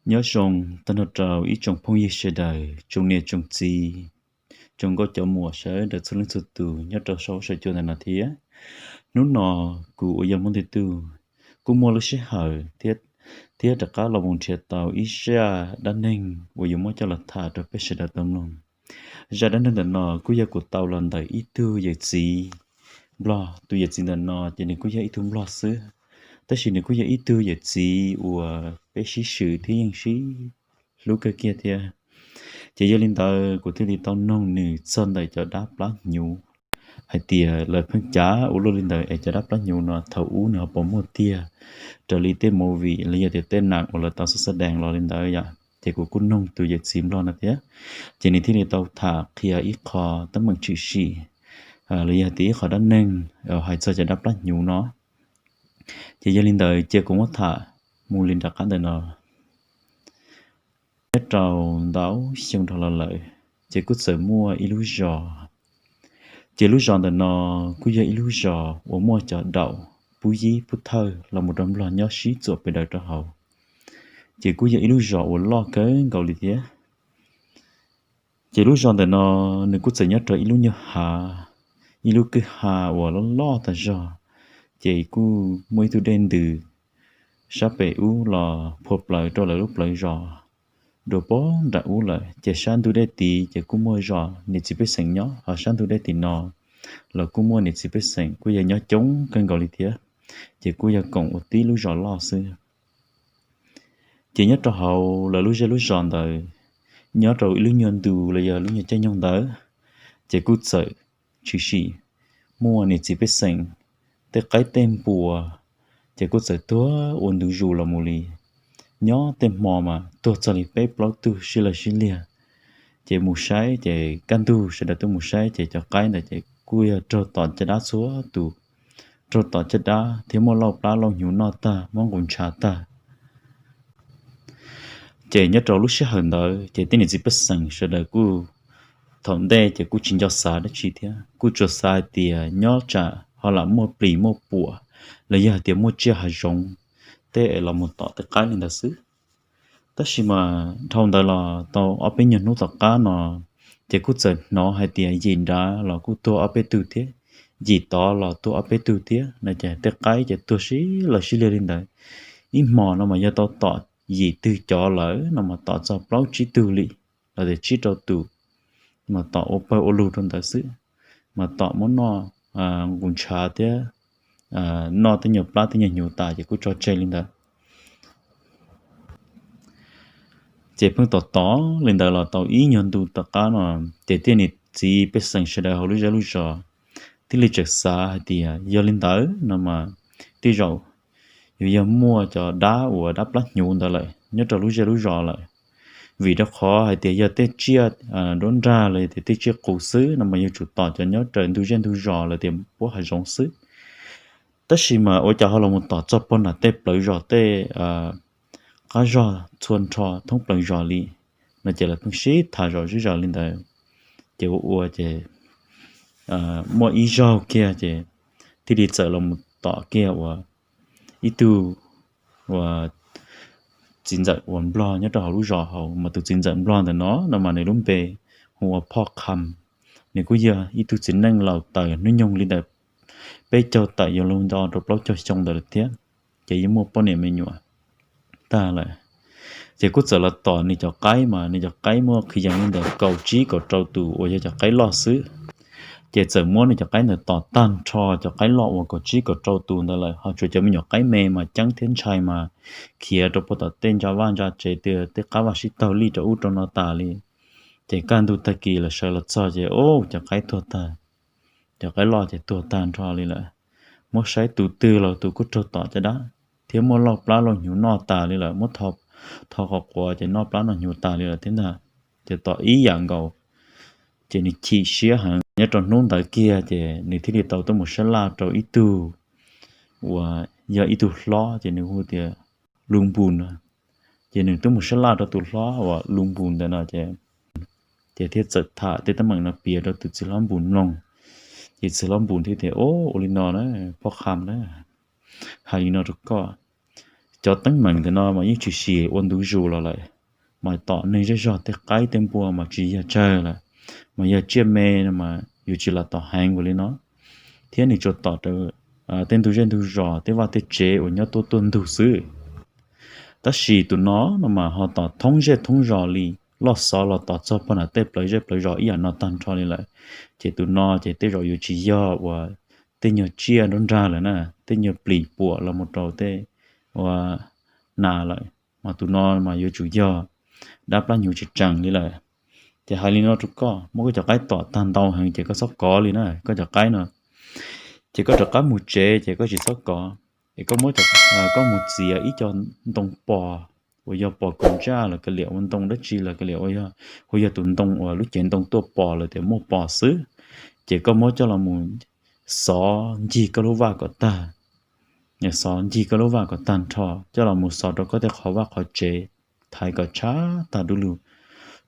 Nyob zoo tag nrho rau ib tsoom phooj ywg sawv daws, tsoom niam tsoom txiv, tsoom nkauj cov muam sawv daws txhua leej txhua tus nyob rau saum huab saum cua ntawm no thiab. Hnub no kuv uas yog Hmoob Ntiag Tug kuj muaj lub sij hawm thiab, thiab rov qab los mus nrhiav tau ib zaj dab neeg uas yuav muab coj los tham rau peb sawv daws tau mloog. Zaj dab neeg ntawm no kuj yog kuv tau los ntawm ib tug yawm txiv Nplog. Tus yawm txiv ntawm no ces nws kuj yog ib tug Nplog xwb, tab sis nws kuj yog ib tug yawm txiv uas peb sib swm thiab yeej sib hlub kawg kiag thiab. Ces yog li ntawd kuv thiaj li tau noog nws txog ntawm cov dab plab hnyuv, hais tias lawv pheej cav ua luaj li ntawd es cov dab plab hnyuv no thaum ub nws ho puas muaj tiag raws li tej movie los yog tias tej nam uas lawv tau xav xav dees los li ntawd yom. Ces kuv kuj noog tus yawm txiv Nplog no thiab, ces nws thiaj li tau tham qhia ib qho teeb meem tshwm sim los yog tias ib qho dab neeg hais txog cov dab plab hnyuv no. Ces yog li ntawd cia kuv muab tham mus li nram qab ntawm no. Nyob rau ntau xyoo dhau los lawm, ces kuj txawm muaj ib lub zos. Ces lub zos ntawm no kuj yog ib lub zos uas muaj cov daum pub yib pub thawj los mus rau Nplog nyob sib txuam pes daws rau hauv. Ces kuj yog ib lub zos uas loj kawg nkaus li thiab. Ces lub zos ntawm no nws kuj txawm nyob rau ib lub nyuag hav, ib lub kwj ha uas loj loj tag zog. Ces kuj muaj ib tug dej ntws sab pem ub los phua plaws rau lawv lub plawv zos dua pog nram ub lawm. Ces sab ntug dej tid ces kuj muaj zos niam txiv pej xeem nyob, ho sab ntug dej tim no los kuj muaj niam txiv pej xeem kuj yog nyob coob kawg nkaus li thiab. Ces kuj yog koom ua tib lub zos loj xwb. Ces nyob rau hauv lawv lub zej lub zos ntawd, nyob rau ib lub nyuag ntu los yog lub nyuag caij nyoog ntawd, ces kuj txawm tshwm sim muaj niam txiv pej xeem, tej qaib tej npua, ces kuj txawm tuag ua ntu zus los mus li. Nyob tej hmo mas tuag txog li peb plaub tug sib law sib liag. Ces mus saib ces kaj ntug sawv daws tuaj mus saib ces cov qaib ntawd ces kuj yog raug tom caj dab txhua tus, raug tom caj dab thiab muab lauj plab lauj hnyuv noj tag, muab nqus ntshav tag. Ces nyob rau lub sij hawm ntawd ces tej niam txiv pej xeem sawv daws kuj, thaum ntej ces kuj tsis nco xav dab tsi thiab, kuj tsuas xav hais tias nyob tsam ho lam muaj plis muaj puam los yog hais tias muaj tsiaj hav zoov tej es los mus tom tej qaib li ntawd xwb. Tab sis mas dhau ntawd los tau ob peb nyuag hnub tom qab no, ces kuj txawm hnov hais tias yim nrad los kuj tuag ob peb tug thiab, yim tod los tuag ob peb tug thiab no ces tej qaib ces tuag sib law sib liag li ntawd. Ib hmo no mas yog tau tom yim twg cov lawm no mas tom txog plaub tsib tug li, los tias tsib rau tus, mas tom ua pawg ua lug rau ntawd xwb, mas tom muab noj nqus ntshav thiab noj tej nyuag plab tej nyuag hnyuv tas ces kuj tso tseg li ntawd. Ces pheej tom tom li ntawd los tau ib nyuag ntu tom qab no, ces tej niam txiv pej xeem sawv daws hauv lub zej lub zos thiaj li txawm xav hais tias yog li ntawd no mas tej zaum yuav yog muaj cov dab uas dab plab hnyuv ntawd lawm nyob rau lub zej lub zos lawm. Vim rau qhov hais tias yog tej tsiaj nruab nrag los yog tias tej tsiaj qus xwb no mas yuav tsum tom cov nyob raws ntug zej ntug zos los tias puab hav zoov xwb. Tab sis mas ua cas ho los mus tom txog pog nram tej plawv zos tej qab zog txhua nrho thoob plaws zos li no ces lawv pheej sib tham zom zeb zos li ntawd. Ces ua ua ces muaj ib zaug kiag ces thiaj li txawm los mus tom kiag uas ib tug uas txiv ntxawm uas nplog nyob rau hauv lub zos hauv, mas tus txiv ntxawm nplog ntawm no no mas nws lub npe hu ua Phoj Kham. Nws kuj yog ib tug txiv neej laus taws hnub nyoog li ntawm peb caug tawm yuav luag nto rau plaub caug xyoo ntawd lawm thiab, ces yeej muaj poj niam me nyuam tag lawm. Ces kuj txawm los tom nws cov qaib mas nws cov qaib muaj qhia yees li ntawm kaum tsib kaum rau tus uas yog cov qaib loj xwb. Ces txawm muab nws cov qaib ntawd tom tag nrho cov qaib loj uas kaum tsib kaum rau tus ntawd lawm, ho tsuas cov me nyuam qaib me mas ceeb thiab ntshai mas khiav rau puag tom tej ntsa vaj ntsa tsev, tej qab vaj sib taug lij rau ub rau no tas li. Ces kaj ntug tag kis lawv sawv los txog ces ub, cov qaib tuag tag, cov qaib loj ces tuag tag nrho li lawm. Muab saib tus twg los tus kuj raug tom caj dab thiab muab lauj plab lauj hnyuv noj tas li lawm, muab tho qhov quav ces noj plab noj hnyuv tas li lawm thiab ntag. Ces tom ib yam nkaus, ces nws chim siab heev. Nyob rau hnub ntawd kiag ces nws thiaj li tau tuaj mus sab laj rau ib tug uas yog ib tug hlob, ces nws hu tias Lu Npus no. Ces nws tuaj mus sab laj rau tus hlob uas Lu Npus ntawd no ces, ces thiaj txawm tham tej teeb meem no piav rau tus txiv hlob Npus mloog. Ces txiv hlob Npus thiaj tias, Ub, ua li no na, Phoj Kham na, hais li no rau koj, cov teeb meem ntawm no mas yeej tshwm sim ua ntu zus los lawm, mas tom neeg zej zog tej qaib tej npua mas tsis yog tsawg lawm, mas yog tsiaj me no mas yuav tsis los tom heev ua li no thiab nws tsuas tom rau tej ntug zej ntug zos tej vaj tej tsev uas nyob tuaj tuaj ntug xwb. Tab sis tus no no mas ho tom thoob zej thoob zos li, loj xov los tom txog pog nram tej plawv zej plawv zos ib yam no tag nrho li lawm. Ces tus no ces tej zaum yuav tsis yog uas tej nyuag tsiaj nruab nrag lawm na, tej nyuag plis puam los mus rau tej ua nas lawm, mas tus no mas yuav tsum yog dab plab hnyuv tsis tsees li lawm. Ces hais li no rau koj, muab koj cov qaib tom tag ntau heev ces koj txhob kov li na, koj cov qaib no. Ces koj rov qab mus tsev ces koj tsis txhob kov, es koj muab, koj mus txiav ib co ntoo pos uas yog pos kaus ntsaj los kav liam, ua ntoo dab tsi los kav liam, uas yog tus ntoo uas lub cev ntoo tuaj pos lawm tias muaj pos xwb, ces koj muab coj los mus xov ncig koj lub vaj kom tag, xov ncig koj lub vaj kom tag nrho, coj los mus xov rau koj tej qhov vaj qhov tsev, thaiv kom tshab tag du lug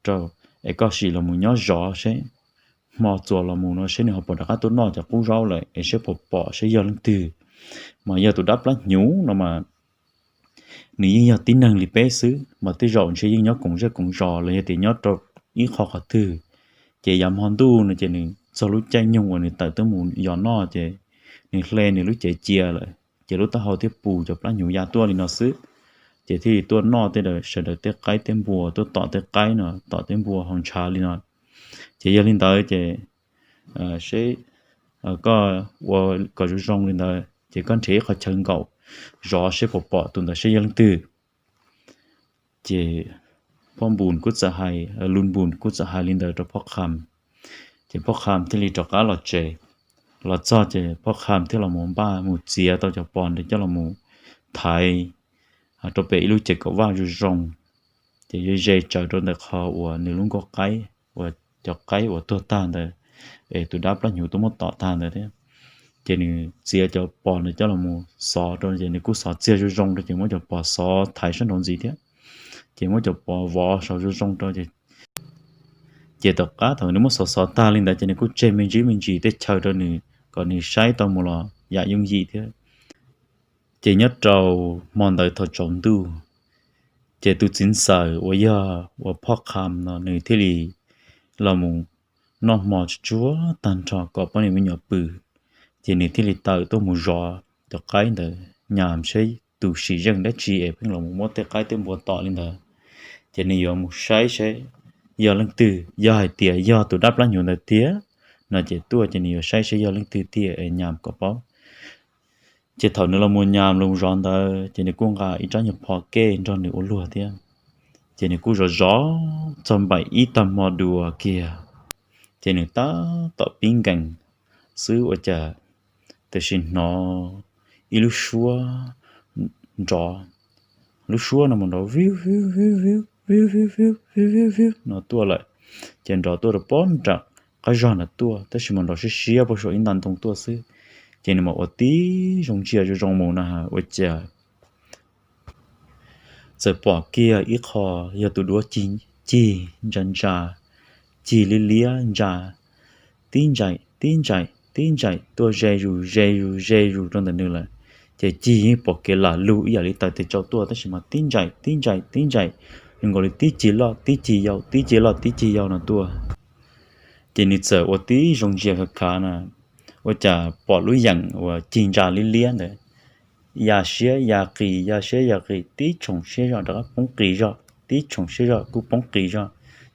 rau, es koj sim los mus nyob zov seb hmo txuas los mus no seb nws ho puas rov qab tuaj noj cov qub zaub lawm es seb puas pom seb yog leej twg. Mas yog tus dab plab hnyuv no mas nws yeej yog tib neeg li peb xwb, mas tej zaum ntshe yeej nyob koom zej koom zos los yog tias nyob rau ib qho qhov twg. Ces yav hmo ntuj no ces nws txog lub caij nyoog uas nws tawm tuaj mus yos noj ces nws hle nws lub cev cia lawm ces lub taub hau thiaj pus cov plab hnyuv ya tuaj li no xwb. Ces thiaj li tuaj noj tej, sawv daws tej qaib tej npua, tuaj tom tej qaib no tom tej npua hauv ntshav li no. Ces yog li ntawd ces seb koj ua kom zoo zoo li ntawd ces koj nrhiav ib qho chaw nkaum zov seb puas pom tus ntawd seb yog leej twg. Ces Phoj Npus kuj txawm hais, Lun Npus kuj txawm hais li ntawd rau Phoj Kham. Ces Phoj Kham thiaj li rov qab los tsev. Los txog ces Phoj Kham thiaj los mus npaj mus txiav tau cov pos ntawd coj los mus thaiv rau pem ib lub ces kaum vaj zoo zoo. Ces yuav ze tsawv rau ntawm qhov uas nws lub nkuaj qaib, uas cov qaib uas tuag tag ntawd, es tus dab plab hnyuv tuaj muab tom tag ntawd thiab. Ces nws txiav cov pos ntawd coj los mus xov rau, ces nws kuj xov txiag zoo zoo rau, ces muab cov pos xov thaiv sab nraud ntxiv thiab. Ces muab cov pos vov saum zoo zoo rau, ces ces tom qab thaum nws muab xov xov tag li ntawd ces nws kuj tseg me ntsis me ntsis tej chaw rau nws kom nws saib tau mus los yam yooj yim thiab. Ces nyob rau hmo ntawd thaum tsaus ntuj, ces tus txiv ntxawm uas yog uas Phoj Kham no nws thiaj li los mus noj hmo tsuag tsuag tag nrho kom poj niam me nyuam pw. Ces nws thiaj li tawm tuaj mus zov cov qaib ntawd nyas seb tus sim zeej dab tsi es pheej los mus muab tej qaib tej npua tom li ntawd. Ces nws yuav mus saib seb yog leej twg, yog hais tias yog tus dab plab hnyuv ntawd tiag no ces tuaj ces nws yuav saib seb yog leej twg tiag es nyas kom paub. Ces thaum nws los mus nyas los zov ntawd ces nws kuj nqa ib rab nyuag phom kej nrog nws ua luag thiab. Ces nws kuj zov zov txog npaum ib tag hmo dua kiag, ces nws tab tom pib nkees xwb ua cas tam sim hnov ib lub suab nrov, lub suab no mus nrov viv viv viv viv viv viv viv viv viv no tuaj lawm. Ces nrov tuaj rau pob nram qab zog ntawd tuaj, tab sis mas nrov siab siab puag saum ib nta ntoo tuaj xwb. Ces nws mam ua tib zoo ntsia zoo zoo mus na ua cas txawm pom kiag ib qho yog tus duab cig, cig ntsa ntsa, cig liab liab ntsa, tib ntsais tib ntsais tib ntsais tuaj ze zus ze zus ze zus rau ntawm nws lawm. Ces cig yeej pom kev lam lug ib yam li taws tes tsau tuaj, tab sis mas tib ntsais tib ntsais tib ntsais, zoo nkaus li tib cig loj tib cig yau, tib cig loj tib cig yau no tuaj. Ces nws txawm ua tib zoo ntsia khav khav na, ua cas pom lub yeem uas cig ntsa liab liab ntawd ya siab ya qis ya siab ya qis, tib tshoom siab zog rov qab poob qis zog, tib tshoom siab zog kuj poob qis zog,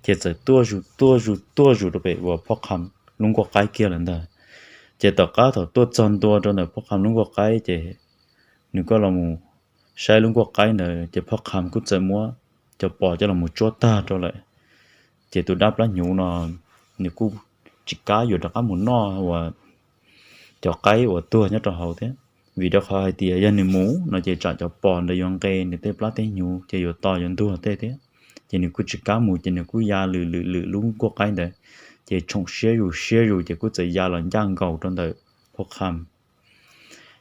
ces txawm tuaj zus tuaj zus tuaj zus rau pem uas Phoj Kham lub nkuaj qaib kiag lawm ntag. Ces tom qab thaum tuaj txog ntua rau ntawm Phoj Kham lub nkuaj qaib ces nws kuj los mus saib lub nkuaj qaib ntawd, ces Phoj Kham kuj txawm muab cov pos coj los mus tsuab tag rau lawm. Ces tus dab plab hnyuv no nws kuj tsis kam yuav rov qab mus noj uas cov qaib uas tuag nyob rau hauv thiab, vim rau qhov hais tias yog nws mus no ces tsam cov pos ntawd yuav nqe nws tej plab tej hnyuv ces yuav to yuav ntuag tej thiab. Ces nws kuj tsis kam mus, ces nws kuj ya lwm lwm lwm lub nkuaj qaib ntawd, ces tshoom siab zus siab zus ces kuj txawm ya los ncaj nkaus rau ntawm Phoj Kham.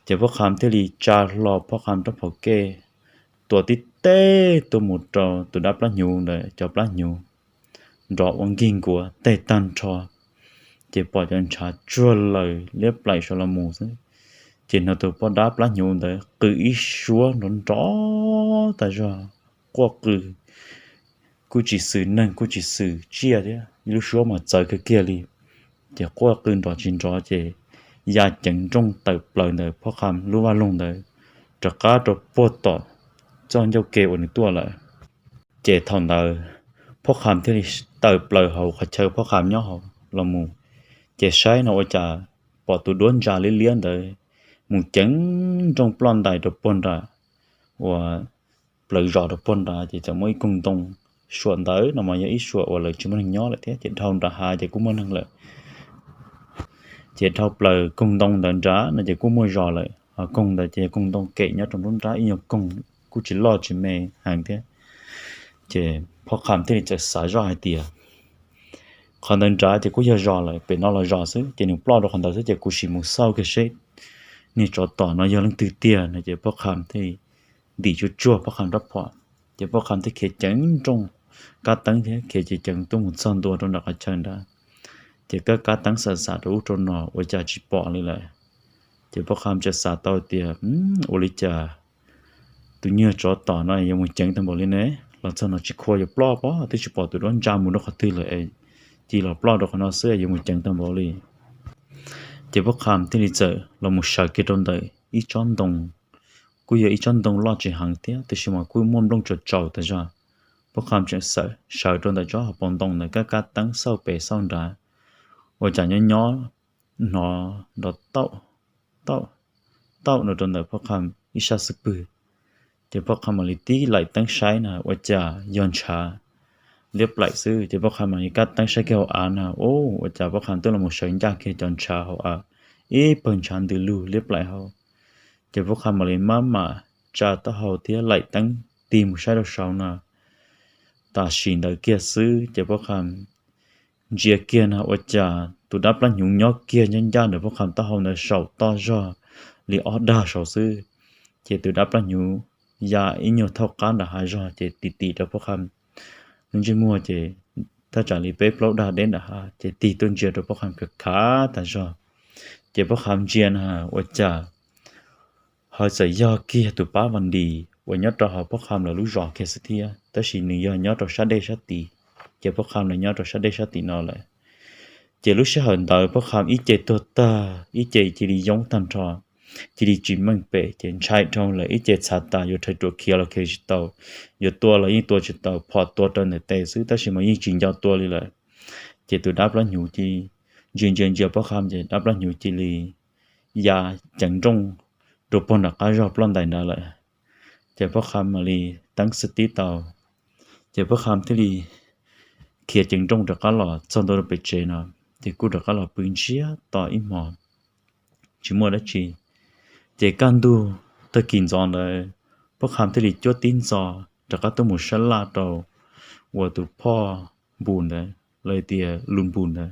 Ces Phoj Kham thiaj li tsa hlo Phoj Kham rab phom kej, tua tib teg tuaj mus rau tus dab plab hnyuv ntawd cov plab hnyuv, nrov ua nkig nkuav teg tag nrho, ces pom cov ntshav tsuag laws liab plaim saum los mus xwb. Ces hnov tus poj dab plab hnyuv ntawd qw ib suab nrov nrov tas zog, quaj qw kuj tsis xwm neeg kuj tsis xwm tsiaj thiab, ib lub suab mas txawv kawg kiag li. Ces quaj qw nrov tsis nrov ces ya ceev nrooj tawm plaws ntawm Phob Qha lub vaj loog ntawd rov qab rau puag tom txoj ncauj ke uas nws tuaj lawm. Ces thaum ntawd Phob Qha thiaj li tawm plaws hauv qhov chaw Phob Qha nyob hauv los mus, ces saib no ua cas pom tus duab ntsa liab liab ntawd mus ceev nrooj ploj ntais rau puag nram uas plawv zos rau puag nrad, ces txawm muaj ib koog ntoo. Suam ntawd no mas yog ib suam uas lawv tsis muaj neeg nyob lawm thiab, ces dhau nram hav ces kuj muaj neeg lawm. Ces dhau plaws koog ntoo ntawd nrad no ces kuj muaj zos lawm, ho koog ntawd ces yog koog ntoo kem nyob rau nruab nrab, ib nyuag koog kuj tsis loj tsis me heev thiab. Ces Phob Qha thiaj li txawm xav zoj hais tias, qhov ntawd nrad ces kuj yog zos lawm, pem no los zos xwb, ces nws ploj rau qhov ntawd xwb ces kuv sim mus xauj kiag seb niag tsov tom no yog leej twg tiag no. Ces Phob Qha thiaj ntim tsuj tsuag Phob Qha rab phom, ces Phob Qha thiaj khiav ceev nrooj kab teeb thiab khiav ceev ceev tuaj mus txog ntua rau nram qhov chaw nrad. Ces kab kab teeb xav xav rau ub rau no ua cas tsis pom li lawm. Ces Phob Qha txawm xav tau tias, ua li cas tus nyuag tsov tom no yuav mus ceev tau npaum li ne? Los txog no tsis khua yuav ploj pob, twb tsis pom tus duab ntsa mus rau qhov twg lawm es cia los ploj rau qhov no xwb yuav mus ceev tau npaum li. Ces Phob Qha thiaj li txawm los mus sawv kiag rau ntawm ib tsob ntoo, kuj yog ib tsob ntoo loj tsis heev thiab tiam sis mas kuj muaj nplooj tsaus tsaus tas zog. Phob Qha txawm sawv rau ntawm tsob hauv paus ntoo ntawd kab kab teeb xauj pem xauj nrad, ua cas nyob nyob hnov nrov tauj tauj tauj no rau ntawm Phob Qha ib sab xub pwg. Ces Phob Qha mam li tib laim teeb saib na ua cas yog ntshav liab plaim xwb. Ces Phob Qha mam li kab teeb saib kiag hauv av na, ua cas Phob Qha twb los mus sawv ncaj kiag cov ntshav hauv av, ib pawg ntshav ntws lug liab plaim hauv. Ces Phob Qha mam li maj mam tsa taub hau thiab laim teeb tig mus saib rau saud no. Tam sim ntawd kiag xwb ces Phob Qha ntsia kiag no ua cas tus dab plab hnyuv nyob kiag ncaj ncaj ntawm Phob Qha taub hau ntawd saum toj zog li ob dag saud xwb. Ces tus dab plab hnyuv ya ib nyuag thaub qab nram hav zog ces tig tig rau Phob Qha lub ntsej muag ces thaj tsam li peb plaub dag deb nram hav ces tig tuaj ntsia rau Phob Qha khav khav tas zog. Ces Phob Qha ntsia no ua cas ho txawm yog kiag tus pab Vas Ndis uas nyob rau hauv Phob Qha lawv lub zos kiag xwb thiab, tab sis nws yog nyob rau sab dej sab tid, ces Phob Qha lawv nyob rau sab dej sab tim no lawm. Ces lub sij hawm ntawd Phob Qha ib ce tuag tag, ib ce cia li yoob tag nrho, cia li tsis meej pem, ces ntshai dhau lawm, ib ce txhav tas yuav rhais ruam khiav los khiav tsis tau, yuav tua los yeej tua tsis tau, phom tua rau ntawm tes xwb tab sis mas yeej tsis nco tua li lawm. Ces tus dab plab hnyuv cia li ntsia ntsia ntsia Phob Qha ces dab plab hnyuv cia li ya ceev nrooj rau puag nram qab zog ploj ntais nrad lawm. Ces Phob Qha mam li teeb xwb tib tau, ces Phob Qha thiaj li khiav ceev nrooj rov qab los txog ntua rau pem tsev no, ces kuj rov qab los pw ntsiag to ib hmos tsis muaj dab tsi. Ces kaj ntug tag kis ntxov ntawd Phob Qha thiaj li cuab tib ntxo rov qab tuaj mus sab laj rau uas tus phoj Npus ntawd los tias Lus Npus ntawd.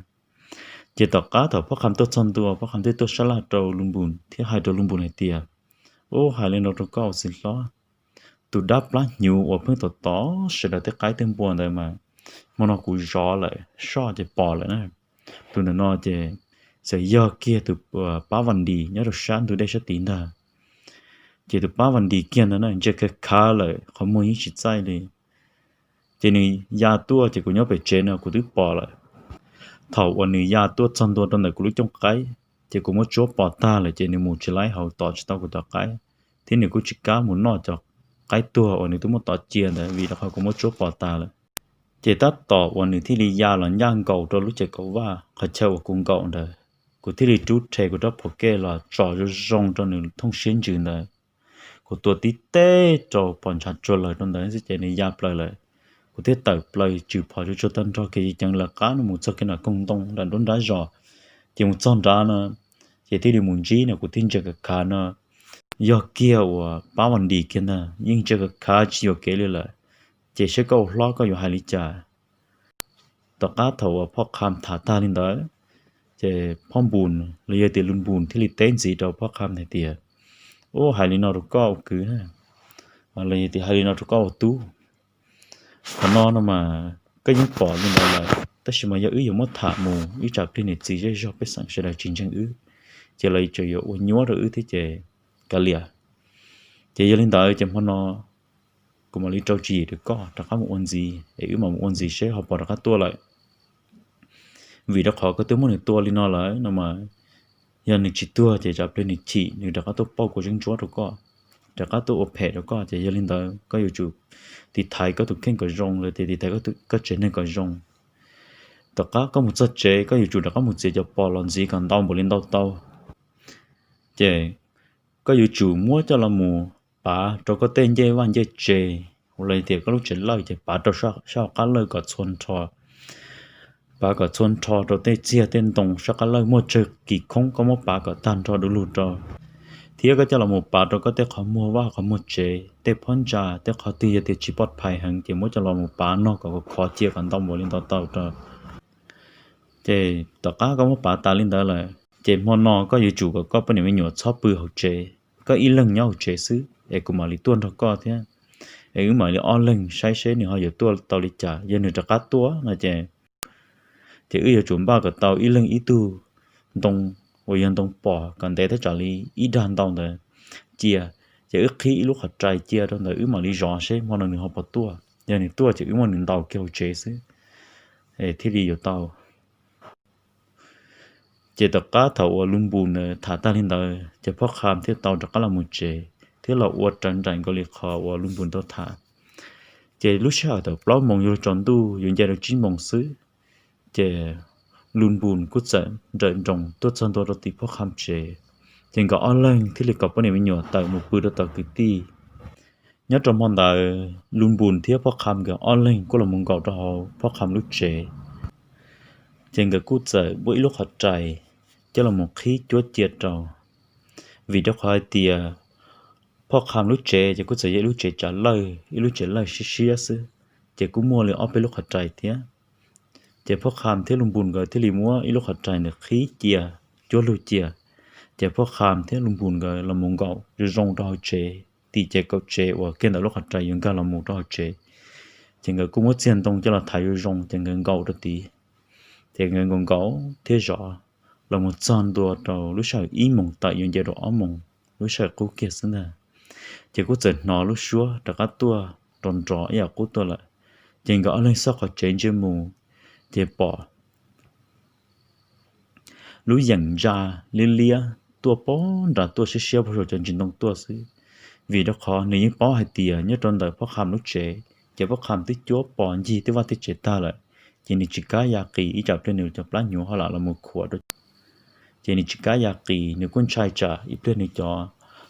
Ces tom qab thaum Phob Qha tuaj txog ntua, Phob Qha thiaj tuaj sab laj rau Lus Npus thiab hais rau Lus Npus hais tias, ub, hais li no rau koj ua txiv hlob, tus dab plab hnyuv uas pheej tom tom sawv daws tej qaib tej npua ntawd mas hmo no kuv zov lawm, soj ces pom lawm na. Tus ntawm no ces txawm yog kiag tus pab Vas Ndis nyob rau sab ntug dej sab tid ntag. Ces tus pab Vas Ndis kiag ntawd na ntsia khav khav lawm qhov muag yeej tsis txaij li. Ces nws ya tuaj ces kuv nyob pem tsev no kuv twb pom lawm. Thaum uas nws ya tuaj txog ntua rau ntawm kuv lub cooj qaib, ces kuv muab tsuab pov tag lawm ces nws mus tsis laib hauv tom tsis tau kuv cov qaib, thiab nws kuj tsis kam mus noj cov qaib tuag uas nws twb muab tov cia ntawd vim rau qhov kuv muab tsuab pov tag lawm. Ces tab tom uas nws thiaj li ya los ncaj nkaus rau lub ces kaum vaj qhov chaw uas kuv nkaum ntawd, kuv thiaj li rub rhe kuv rab phom kej los tso zoo zoo rau nws thooj siab ntsws ntawd. Kuv tua tib teg rau pom ntshav tsuag lawm rau ntawd xwb ces nws ya plaws lawm. Kuv thiaj tawm plaws tswm phom tsuag tsuag tag nrho kiag ceev lawv qab no mus txog kiag nram koog ntoo nram nruab nrab zos. Ces mus txog nrad no, ces thiaj li mus ntsib no kuv thiaj ntsia khav khav no, yog kiag uas pab Vas Ndis kiag ntag, yeej ntsia khav khav tsis yuam kev li lawm. Ces seb koj ua hlob koj yuav hais li cas? Tom qab thaum uas Phob Qha tham tag li ntawd, ces Phob Npus los yog tias Lus Npus thiaj li teb ntxiv rau Phob Qha hais tias, ub, hais li no rau koj ua kwv na, los yog tias hais li no rau koj ua tub, qhov no no mas koj yeej pom li ntawd lawm, tab sis mas yog wb yuav muab tham mus ib tsam plig niam txiv zej zog pej xeem sawv daws tsis ntseeg wb, ces lawv tseem yuav ua nyuab rau wb thiab ces kav liam. Ces yog li ntawd ces hmo no kuv mam li rau tswv yim rau koj rov qab mus ua ntxiv es wb mam mus ua ntxiv seb ho puas rov qab tuaj lawm. Vim rau qhov koj twb muab nws tua li no lawm no mas, yog nws tsis tuag ces tsam pliag nws chim nws rov qab tuaj pauj kua zeeb ntsuab rau koj, rov qab tuaj ua phem rau koj. Ces yog li ntawd koj yuav tsum tiv thaiv koj tus kheej kom zoo los tias tiv thaiv koj tsev neeg kom zoo. Tom qab koj mus txog tsev koj yuav tsum rov qab mus txiav cov pos los ntxiv kom ntau npaum li ntau tau. Ces koj yuav tsum muab coj los mus pav rau koj tej ncej vaj ncej tsev, los tias koj lub tsev lawj ces pav rau sab hauv qab lawj kom txhua nrho, pav kom txhua nrho rau tej txiag tej ntoo sab qab lawj muaj tsawg kis khoob koj muab pav kom tag nrho du lug rau. Thiab koj coj los mus pav rau koj tej qhov muag vaj qhov muag tsev, tej phab ntsa tej qhov twg yog tias tsis poj phais heev ces muab coj los mus pav no kom khov cia kom ntau npaum li ntau tau rau. Ces tom qab koj muab pav tas li ntawd lawm ces hmo no koj yuav tsum kom koj poj niam me nyuam txhob pw hauv tsev, koj ib leeg nyob hauv tsev xwb es kuv mam li tuaj nrog koj thiab. Es wb mam li ob leeg saib seb nws ho yuav tuaj tau li cas. Yog nws rov qab tuaj no ces, ces wb yuav tsum npaj kom tau ib leeg ib tug ntoo uas yog ntoo pos kom ntev thaj tsam li ib dag ntau ntawd cia, ces wb qhib ib lub qhov rais cia rau ntawd wb mam li zov seb hmo no nws ho puas tuaj. Yog nws tuaj ces wb muab nws ntaus kiag hauv tsev xwb thiaj li yuav tau. Ces tom qab thaum uas Lus Npus ntawd tham tag li ntawd ces Phob Qha thiaj tau rov qab los mus tsev thiab los ua raws nraim nkaus li qhov uas Lus Npus tau tham. Ces lub sij hawm thaum plaub moos yuav luag tsaus ntuj yuav nce rau tsib moos xwb, ces Lus Npus kuj txawm nrawm nroos tuaj txog ntua rau tim Phob Qha tsev. Ces nkawd ob leeg thiaj li kom poj niam me nyuam tawm mus pw rau tom kwv tij. Nyob rau hmo ntawd Lus Npus thiab Phob Qha nkawd ob leeg kuj los mus nkaum rau hauv Phob Qha lub tsev. Ces nkawd kuj txawm muab ib lub qhov rais coj los mus qhib cuab cia rau, vim rau qhov hais tias Phob Qha lub tsev ces kuj txawm yog ib lub tsev tsav lawj, ib lub tsev lawj siab siab xwb, ces kuj muaj li ob peb lub qhov rais thiab. Ces Phob Qha thiab Lus Npus nkawd thiaj li muab ib lub qhov rais ntawd qhib cia, cuab lug cia. Ces Phob Qha thiab Lus Npus nkawd los mus nkaum zoo zoo rau hauv tsev, tim ces kaum tsev uas kiag ntawm lub qhov rais yuav nkag los mus rau hauv tsev. Ces nkawd kuj muab txiag ntoo coj los thaiv zoo zoo ces nkawd nkaum rau tid. Ces nkawd nkaum nkaum thiab zov los mus txog ntua rau lub sij hawm ib moos tawm yuav nce rau ob moos, lub sij hawm qub kiag xwb ntag. Ces kuj txawm hnov lub suab rov qab tuaj nrov nrov ib yam qub tuaj lawm. Ces nkawd ob leeg xauj qhov tsev ntsia mus, ces pom lub yeem ntsa liab liab tuaj pem nrad tuaj siab siab puag saum cov ntsis ntoo tuaj xwb. Vim rau qhov nws yeej paub hais tias nyob rau ntawm Phob Qha lub tsev, ces Phob Qha twb cuab pos ncig tej vaj tej tsev tag lawm, ces nws tsis kam ya qis ib tsam pliag nws cov plab hnyuv ho lam los mus khuam rau. Ces nws tsis kam ya qis, nws kuj ntshai tsam ib pliag nws cov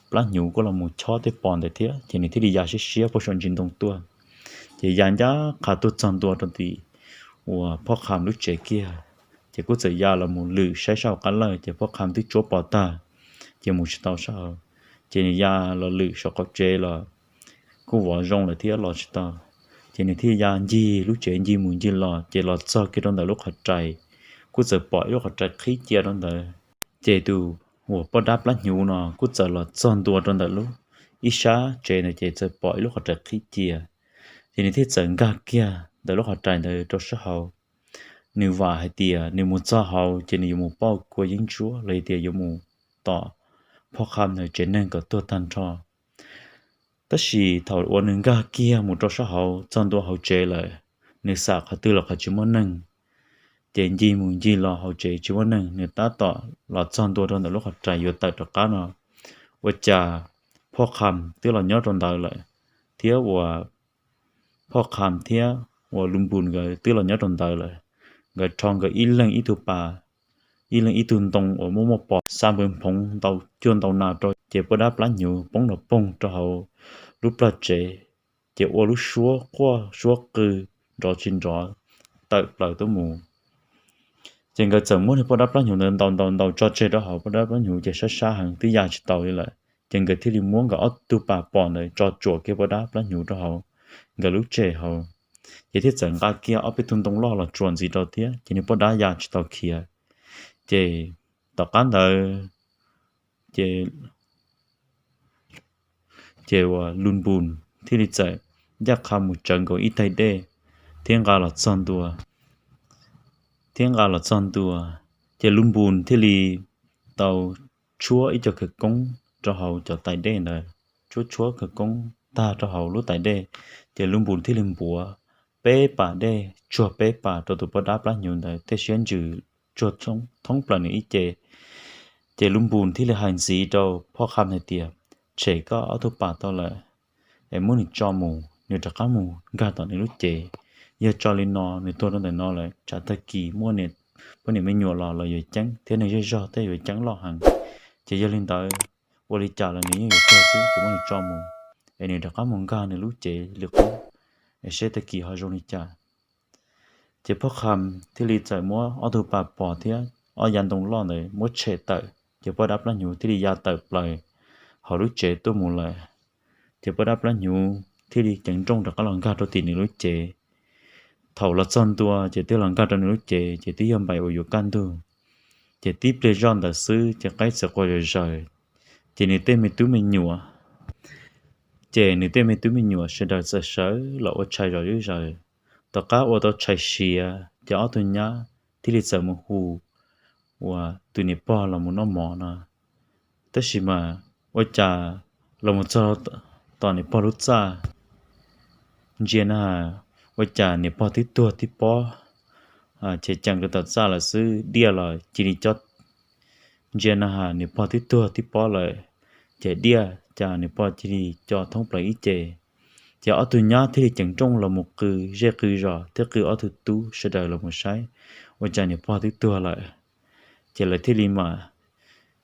plab hnyuv kuj los mus chob tej pos ntawd thiab, ces nws thiaj li ya siab siab puag saum ntsis ntoo tuaj. Ces ya ncaj qha tuaj txog ntua rau tim uas Phob Qha lub tsev kiag. Ces kuj txawm ya los mus lwm saib sab hauv qab lawj, ces Phob Qha twb cuab pos tag, ces mus tsis tau sab hauv. Ces nws ya los lwm saum qaum tsev los kuj vov zoo lawm thiab los tsis tau. Ces nws thiaj ya ncig lub tsev ncig mus ncig los, ces los txog kiag rau ntawm lub qhov rais, kuj txawm pom ib lub qhov rais qhib cia rau ntawd. Ces tus uas poj dab plab hnyuv no kuj txawm los txog ntua rau ntawm lub ib sab tsev ntawd ces txawm pom ib lub qhov rais qhib cia. Ces nws thiaj txawm nkag kiag ntawm lub qhov rais ntawd rau sab hauv. Nws vam hais tias nws mus txog hauv ces nws yuav mus pauj kua yeeb ntsuab los yog tias yuav mus tom Phob Qha ntawd tsev neeg kom tuag tag nrho. Tab sis thaum uas nws nkag kiag mus rau sab hauv txog ntua hauv tsev lawm, nws xam qhov twg los qhov tsis muaj neeg. Ces ncig mus ncig los hauv tsev tsis muaj neeg, nws tab tom los txog ntua rau ntawm lub qhov rais yuav tawm rov qab no, ua cas Phob Qha twb los nyob rau ntawd lawm, thiab uas Phob Qha thiab uas Lus Npus nkawd twb los nyob rau ntawd lawm. Nkawd rho nkawd ib leeg ib tug pas, ib leeg ib tug ntoo uas muaj muaj pos xa npawg phoov ntau cuaj ntau nas rau, ces poj dab plab hnyuv poob nrov poog rau hauv lub plawv tsev, ces ua lub suab quaj suab qw nrov tsis nrov tawm plaws tuaj mus. Ces nkawd txawm muab niag poj dab plab hnyuv ntawd ntaus ntaus ntaus tso tseg rau hauv, poj dab plab hnyuv ces sab sab heev twb ya tsis taus li lawm. Ces nkawd thiaj li muab nkawd ob tug pas pos ntawd tso tsuam kiag poj dab plab hnyuv rau hauv nkawd lub tsev hauv. Ces thiaj txawm nqa kiag ob peb tug ntoo loj los tsuam ntxiv rau thiab, ces niag poj dab ya tsis tau khiav. Ces tom qab ntawd ces ces uas Lus Npus thiaj li txawm ncaj qha mus tsawv nkaus ib taig dej thiab nqa los txog ntua, thiab nqa los txog ntua, ces Lus Npus thiaj li tau tshuab ib co khawv koob rau hauv cov tais dej ntawd, tshuab tshuab khawv koob tag rau hauv lub tais dej, ces lub npus thiaj li npuav peb pas dej tsuag peb pas rau tus poj dab plab hnyuv ntawd thiab siab ntsws tsuag thoob plaws nws ib ce. Ces lub npus thiaj li hais ntxiv rau Phoj Kham hais tias, tshem koj ob tug pas tau lawm es muab nws tso mus, nws rov qab mus nkag tom nws lub cev. Yog tso li no nws tuag rau ntawm no lawm tsam tag kis muaj poj niam me nyuam los los yuav ceeb thiab neeg zej zog tej yuav ceeb loj heev. Ces yog li ntawd ua li cas los nws yeej yuav tuag xwb, ces muab nws tso mus es nws rov qab mus nkag nws lub cev li qub es seb tag kis ho zoo li cas. Ces Phoj Kham thiaj li txawm muab ob tug pas pos thiab ob yav ntoo loj ntawd muab tshem tawm, ces poj dab plab hnyuv thiaj li ya tawm plaws hauv lub tsev tuaj mus lawm. Ces poj dab plab hnyuv thiaj li ceev nrooj rov qab los nkag rau tim nws lub cev. Thaum los txog ntua ces twb los nkag rau nws lub cev ces twb yog npaum uas yuav kaj ntug. Ces tib pliag zoj ntawd xwb ces qaib txawm qua zom zaws, ces nws tej me tub me nyuam ces nws tej me tub me nyuam sawv daws txawm sawv los ua tshais zom zuj zaws. Tom qab ua tau tshais siav ces ob tug nyab thiaj li txawm mus hu uas tus niam pog los mus noj mov no. Tab sis mas ua cas los mus txog tom niam pog lub txaj, ntsia na has ua cas niam pog twb tuag tib pob, ces cees rau tom txaj lawm xwb, diaj los cia li cob. Ntsia na has niam pog twb tuag tib pob lawm, ces diaj cas niam pog cia li co thoob plaws ib ce. Ces ob tug nyab thiaj li ceev nrooj los mus qw zej qw zos thiab qw ob tug tub sawv daws los mus saib ua cas niam pog twb tuag lawm. Ces lawv thiaj li mam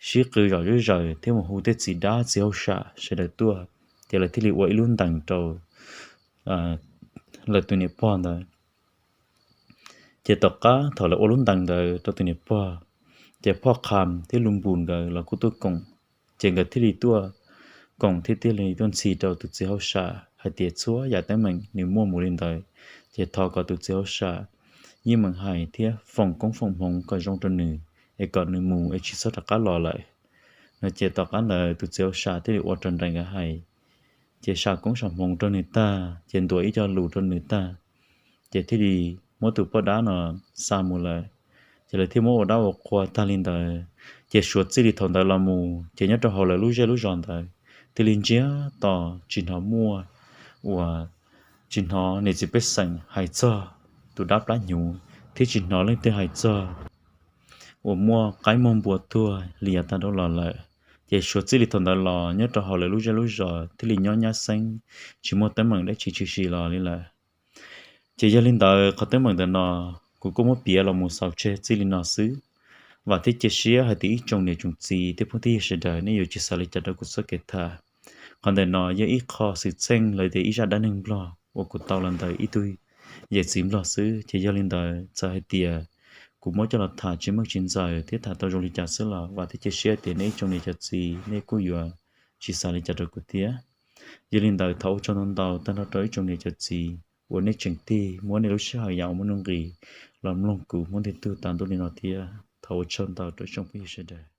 sib qw zom zuj zaws thiab mus hu tej txiv dab txiv hauj sam sawv daws tuaj, ces lawv thiaj li ua ib lub ntees rau lawv tus niam pog ntawd. Ces tom qab thaum lawv ua lub ntees ntawd rau tus niam pog, ces Phoj Kham thiab Lus Npus nkawd los kuj tuaj koom, ces nkawd thiaj li tuaj koom thiab thiaj li tuaj ntxhi rau tus txiv hauj sam hais tias txhua yam teeb meem nws muaj mus li ntawd, ces thov kom tus txiv hauj sam yeej meem hais thiab foom koob foom hmoov kom zoo rau nws, es kom nws mus es tsis txhob rov qab los lawm no. Ces tom qab ntawd tus txiv hauj sam thiaj li ua raws nraim nkawd hais, ces sam koob sam hmoov rau nws tag, ces ntuas ib co lus rau nws tag, ces thiaj li muab tus poj dab no xa mus lawm. Ces lawv thiaj muab ua dab ua qhua tag li ntawd, ces suav txij li thaum ntawd los mus ces nyob rau hauv lawv lub zej lub zos ntawd thiaj li ntsiag to tsis hnov muaj uas tsis hnov niam txiv pej xeem hais txog tus dab plab hnyuv thiab tsis hnov leej twg hais txog uas muaj qaib muaj npua tuag li yav tag dhau los lawm. Ces suav txij li thaum ntawd los nyob rau hauv lawv lub zej lub zos thiaj li nyob nyab xeeb, tsis muaj teeb meem dab tsi tshwm sim los li lawm. Ces yog li ntawd qhov teeb meem ntawm no kuv kuj muab piav los mus xaus tseg txij li no xwb. Vam thiab cia siab hais tias ib tsoom niam tsoom txiv thiab phooj ywg sawv daws nej yuav tsis xav li cas rau kuv txoj kev tham. Qhov ntawm no yog ib qho xwm txheej los tias ib zaj dab neeg Nplog uas kuv tau los ntawm ib tug yawm txiv Nplog xwb. Ces yog li ntawd txawm hais tias kuv muab coj los tham tsis meej tsis ntxaws thiab tham tau zoo li cas xwb los vam thiab cia siab tias nej ib tsoom niam tsoom txiv nej kuj yuav tsis xav li cas rau kuv thiab. Yog li ntawd thov ua tsaug ntau ntau tag nrho rau ib tsoom niam tsoom txiv uas nej tseem tig muab nej lub sij hawm yam uas muaj nuj nqis los mloog kuv Hmoob Ntiag Tug tas ntuj li no thiab thov ua tsaug ntau rau ib tsoom phooj ywg sawv daws.